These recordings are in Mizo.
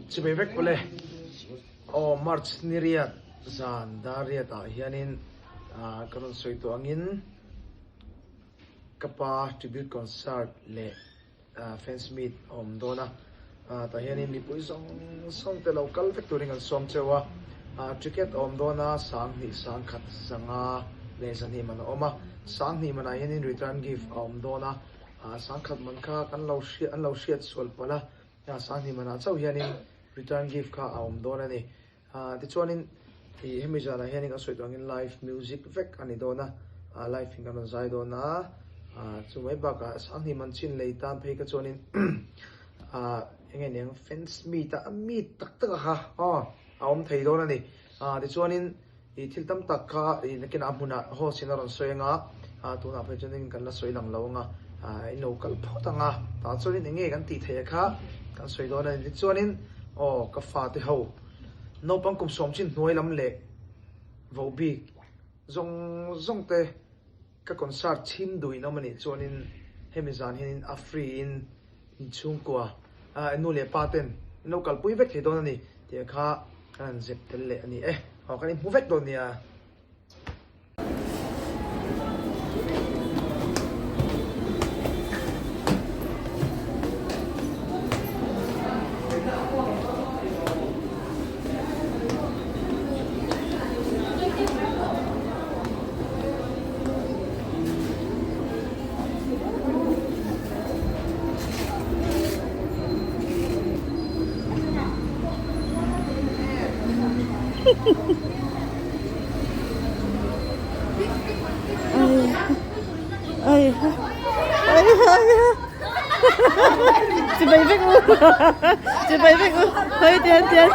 Chimei vek pawh le. Aw March ni riat zan dar riat ah hianin ka rawn sawi tawh angin ka pa tribute concert leh fans meet a awm dawn a. Tah hianin mipui zawng zawng te lo kal vek turin kan sawm cheu a. Ticket a awm dawn a, sanghnih sangkhat zanga leh zahnih man a awm a. Sanghnih manah hianin return gift a awm dawn a. Sangkhat man kha kan lo hriat an lo hriat sual palh a. Sanghnih manah chauh hianin return gift kha a awm dawn a ni. Tichuanin ih hemi zanah hianin kan sawi tawh angin live music vek a ni dawn a, live in kan rawn zai dawn a, chu mai bakah Sanghnih man chin lei tan phei kha chuanin eng nge niang fans meet a meet tak tak a kha aw a awm thei dawn a ni. Tichuanin Ih thil tam tak kha ih nakinah a hmunah host in a rawn sawi anga, tunah phei chuan kan la sawi lang lo anga, in lo kal phawt anga, tah chuanin eng nge kan tih theih a kha kan sawi dawn a ni. Tichuanin aw ka fate ho naupang kum sawm chin hnuai lam leh vohbik zawng zawng te Ka concert chhim duh in awm anih chuanin hemi zan hianin a free in inchhungkua nu leh pa ten in lo kalpui vek thei dawn a ni tih kha kan han zep tel leh a ni e. Aw kan inhmu vek dawn nia. Chibai vek u chibai vek u hei tian tian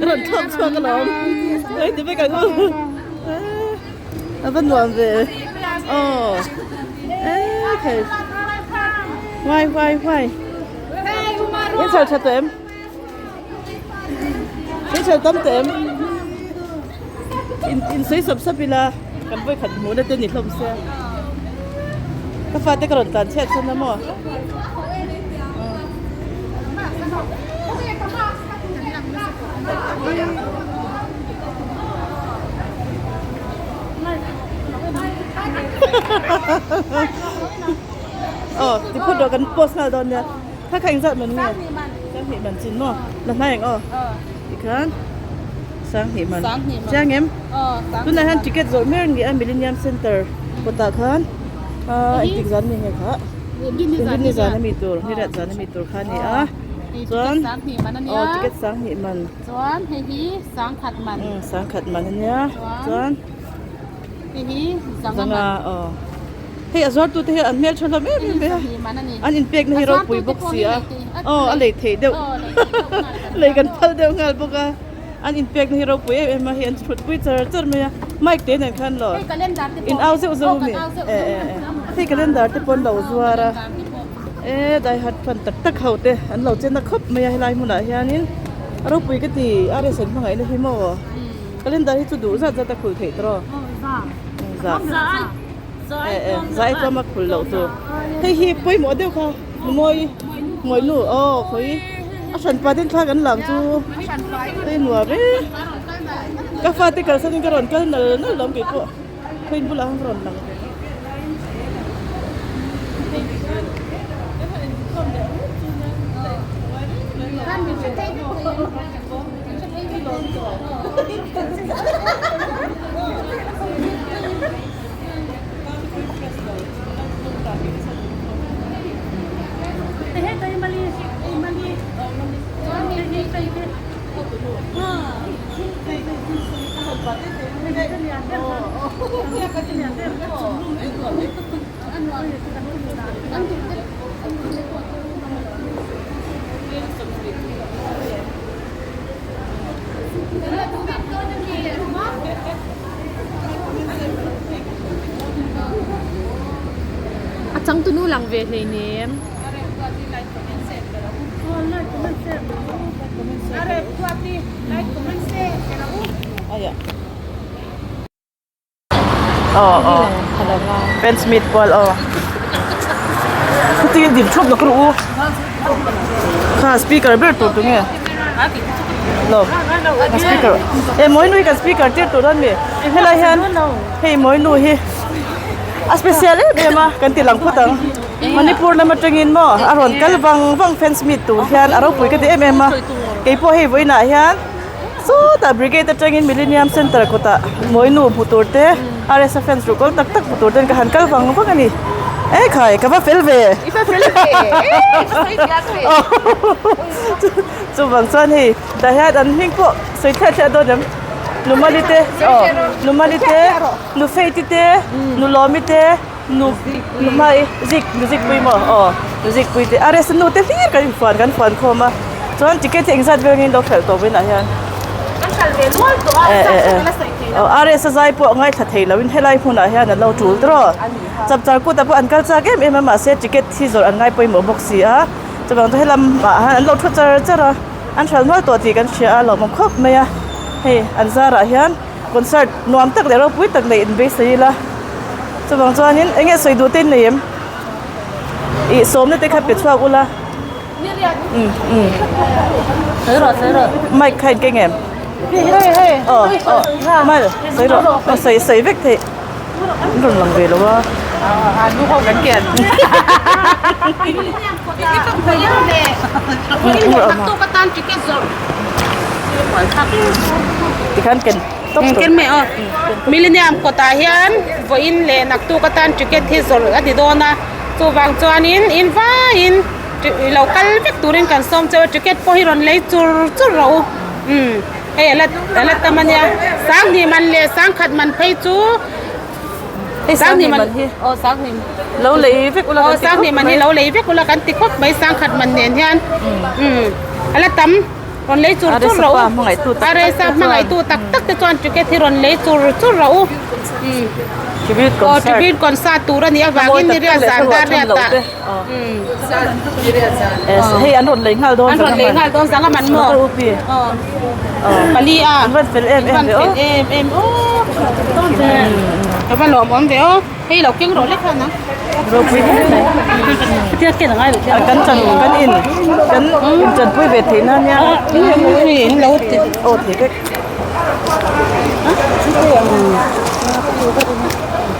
Rawn thlawk chhuak alawm hei ti vek ang u a va nuam ve aw ekhei huai huai huai in chho tha tawh em in chho tam tawh em in in sawi sap sap ila kan vawikhat hmuhna te ni hlawm sia ka fate ka rawn tlan chhiat chuan a maw. Aw ti phut rawh kan post nghal dawn nia kha kha engzat man nge sanghnih man chin maw la hnai ang aw tikhan sanghnih man chiang em tunah hian ticket zawrh mek a ni a millennium center kawtah khan engtik zan mi nge kha. Inrinni zan a mi tur, Niriat zan a mi tur kha a ni a. Chuan aw ticket sanghnih man. Chuan hei hi sangkhat man. Umm sangkhat man a nia. Chuan hei hi zanga man. Zanga aw. Hei a zuartu te hi an hmeltha hlawm em em mai a. An inpekna hi ropui bawk si a. Aw a lei theih deuh. Lei kan phal deuh nghal bawk a. An inpekna hi ropui em em a hei an thutpui char char mai a mic te nen khan lo in au zeuh zeuh a mi eh eh eh hei calendar te pawh an lo zuar a eh daihat fan tak tak ho te an lo chen na khawp mai a helai hmunah hianin a ropui ka ti a restaurant hmangaihna hi maw calendar hi chu duh zat zat a khul theih tawh za eh eh za e tlawm a khul loh tur hei hi pawimawh deuh kha. Mawi mawi nu aw khawi a hran pa ten thla kan lang chu hei nuam e ka fate kalsan in ka rawn kal nal nal lo kei pawh khawiin bulah khan ka rawn lang ve A changtunu lang ve hleinem. Aw aw Ben Smith pawl aw. Tiin din thup lawk rawh u. Kha speaker ber tur tu nge? Lo. A speaker. E Mawinu hi kan speaker tir tur a ni. Helai hian hei Mawinu hi a special em em a kan ti lang phawt ang. Manipur lam atangin maw a rawn kal vang vang fans meet tur hian a ropui ka ti em em a. Keipawh hei vawiinah hian sawtah brigade atangin Millennium Centre kawtah Mawinu hmu tur te RSA fans ruhkawl tak tak hmu tur ten ka han kal vang vang a ni. E khai ka va fel ve! I va fel ve! E i va sawi diak ve! Chuvang chuan hei tah hian an hming pawh sawi thliah thliah dawn em? Numali te aw Numali te Nufeiti te Nulawmi te Nu nu hmai zik nu zik pui maw aw nu zik pui te a rest nu te hlir kan infuan kan fuan khawm a chuan ticket hi engzat vel ngin lo hralh tawh vawiinah hian Kan hralh ve nual tawh a zat zat la sawi thei lo. Aw RS a zai pawh ngaithla thei lo in helai hmunah hian an lo tul tawh chapchar kut ah pawh an kal chak em em a mahse ticket hi zawrh an ngai pawimawh bawk si a chuvang chu helam ah hian an lo thu char char a an hralh nual tawh tih kan hria a lawmawm khawp mai a hei an zarah hian. Concert nuam tak leh ropui tak neih in beisei ila chuvang chuanin eng nge sawi duh te in nei em ih sawmna te kha pe chhuak ula umm umm mic kha in keng em aw aw mal sawi rawh aw sawi sawi vek theih an rawn lang ve lo a. Tikhan ken tawp tur. Ken mai aw. Millennium kawtah hian vawiin leh naktuk atan ticket hi zawrh a ni dawn a. Chuvang chuanin in vaiin lo kal vek turin kan sawm cheu a ticket pawh hi rawn lei chur chur rawh u. Umm hei a la a la tam a nia. Sanghnih man leh sangkhat man phei chu. Hei Sanghnih man hi aw Sanghnih lo lei vek ula kan ti khawp mai. Sanghnih man hi lo lei vek ula kan ti khawp mai Sangkhat man nen hian umm a la tam rawn lei chur chur rawh u Aresa hmangaihtu tak tak te chuan ticket hi rawn lei chur chur rawh u umm aw tribute concert tur a nih avangin ni riat zan dar riat ah umm hei an rawn lei nghal dawn an rawn lei nghal dawn zanga man maw aw. Pali a an van fel em em ve aw em em aw ka va lawm awm ve aw hei lo keng rawh lek khan ang ropui hle mai tia ken angai lo kan chan kan in kan in chanpui ve theih na nia in lo ti aw thei vek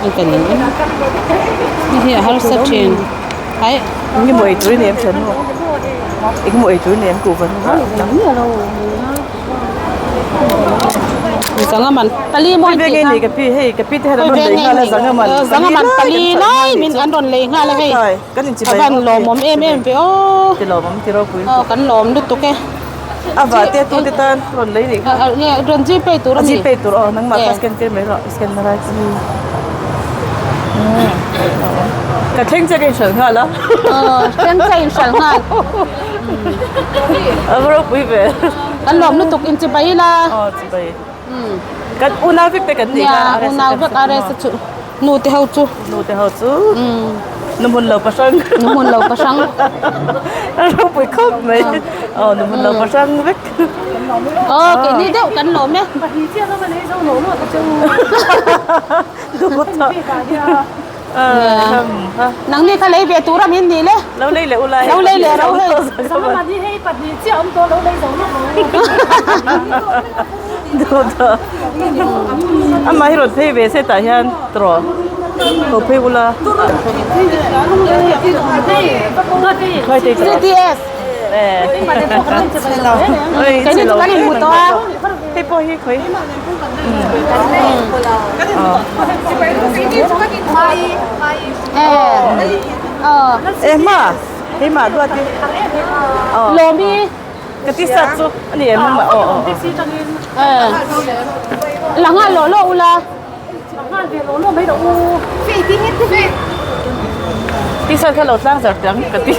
an kan in hi a harsa thin ai Eng emaw ei tur i nei em thian maw? Eng emaw ei tur i nei em kuhva hnu Zanga man pali mawi tih kha. Ka pi hei ka pi te hian an rawn lei nghal a zanga man zanga man pali lai min an rawn lei nghal a hei kan in chibai a van lawmawm em em ve aw ti lawmawm ti ropui aw kan lawm lutuk e a va te tu te tan rawn lei nih kha rawn gpay tur a ni gpay tur aw nangmah kha scan tir mai rawh scan na lai chu ka thleng che ka inhralh nghal a thleng che inhralh nghal a va ropui ve kan lawm lutuk in chibai ila aw chibai kan unau vek te kan nih kha nia unau vek RS chu nu te ho chu nu te ho chu nu hmun lo pahrang nu hmun lo pahrang a ropui khawp mai aw nu hmun lo pahrang vek aw keini deuh kan lawm e nangni kha lei ve tur a min nih le lo lei leh ula lo lei leh ro hei Amah hi rawn phei ve se tah hian tawh ko phei ula CTS keini chu kan inhmu tawh a hei pawh hi khawi e hma hei mah duat hi lawmi Ka ti sat chu a ni em aw aw aw. La nghal lawh lawh ula. Ti sat kha lo tlang zar tang ka ti.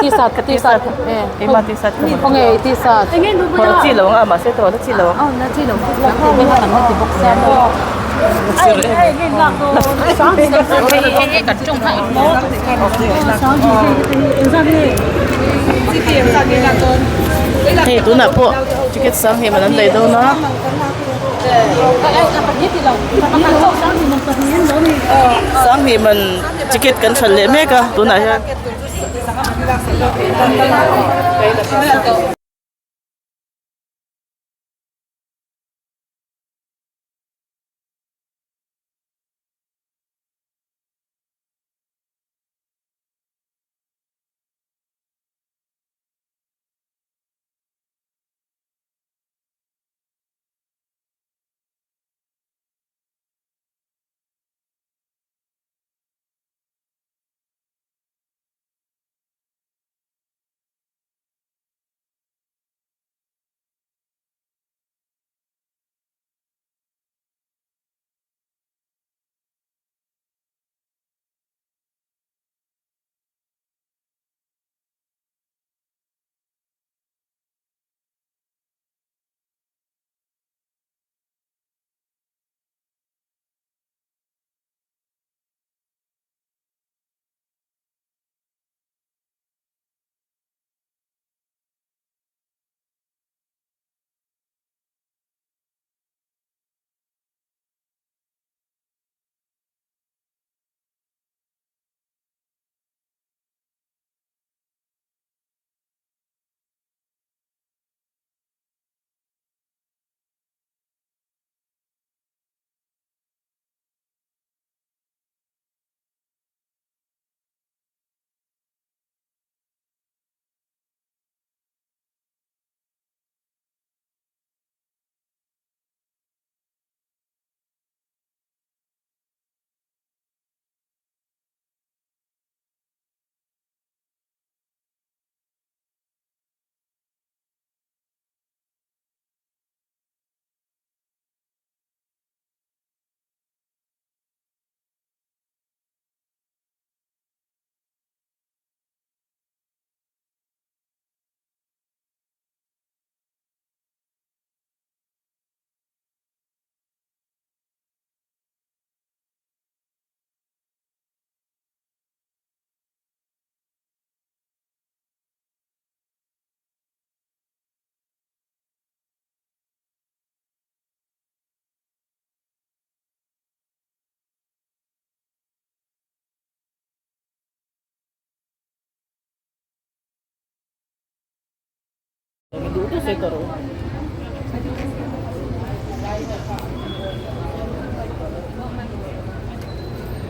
Ti sat ka ti sat. Keimah ti sat ka. Khaw nge ti sat. Khaw la chi lo ang a mahse tawh la chi lo ang. Aw la chi lo ang ti mai tam ti bawk sia maw. Hei tunah pawh ticket sang hi man an lei dawn a. Sanghnih man ticket kan hralh leh mek a tunah hian.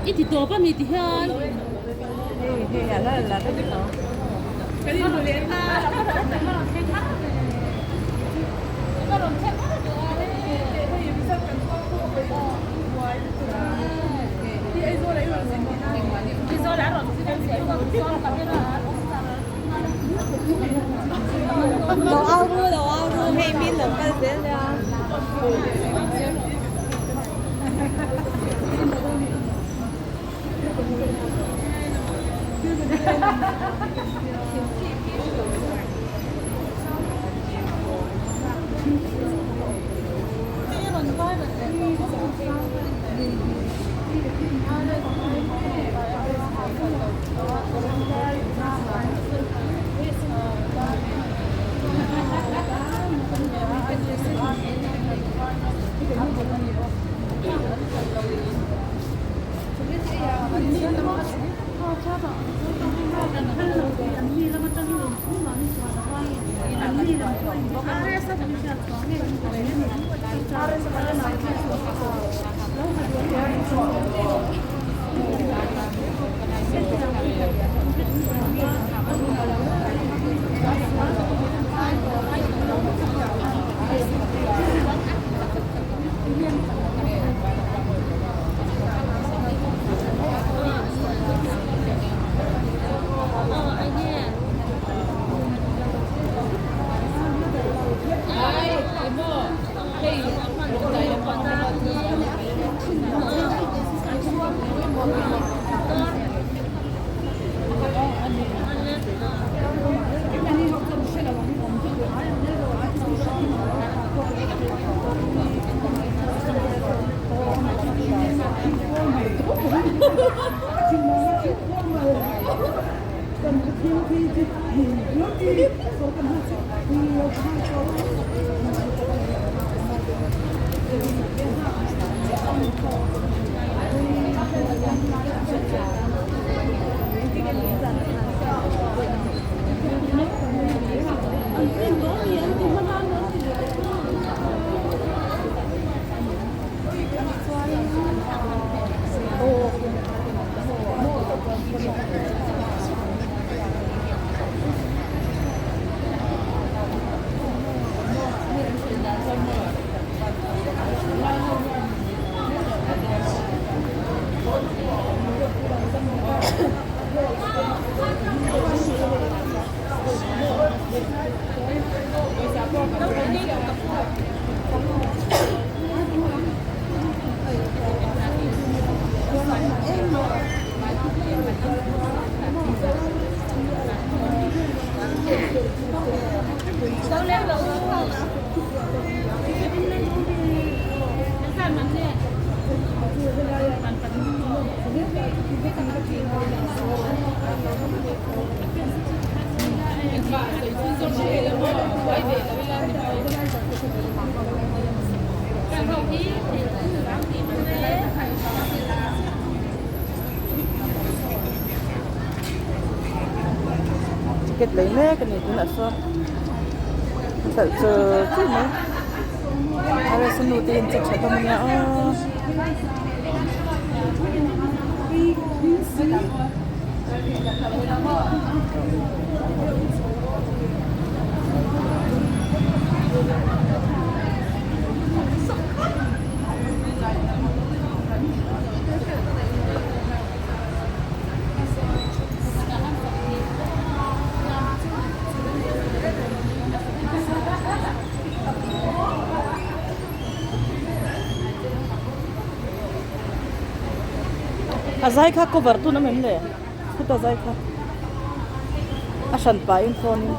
I ti tawp a mi ti hian. Lo au ru lo au ru hei min lo kal zel nia. Ticket lei mek a ni tunah sawn a hralh chur chur mai a rest a nu te in che tha hlawm a nia aw. A zai kha cover tun awm em le khuta zai kha a hran pahin phone in.